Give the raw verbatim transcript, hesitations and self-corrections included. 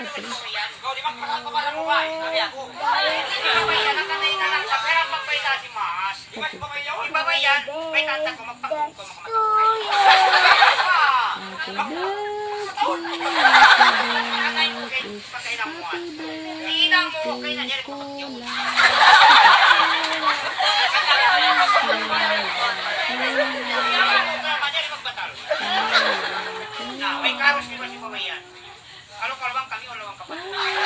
Na, may karos di ba si babayan? Kalau, kalau bang kami, wala' bang kapatid.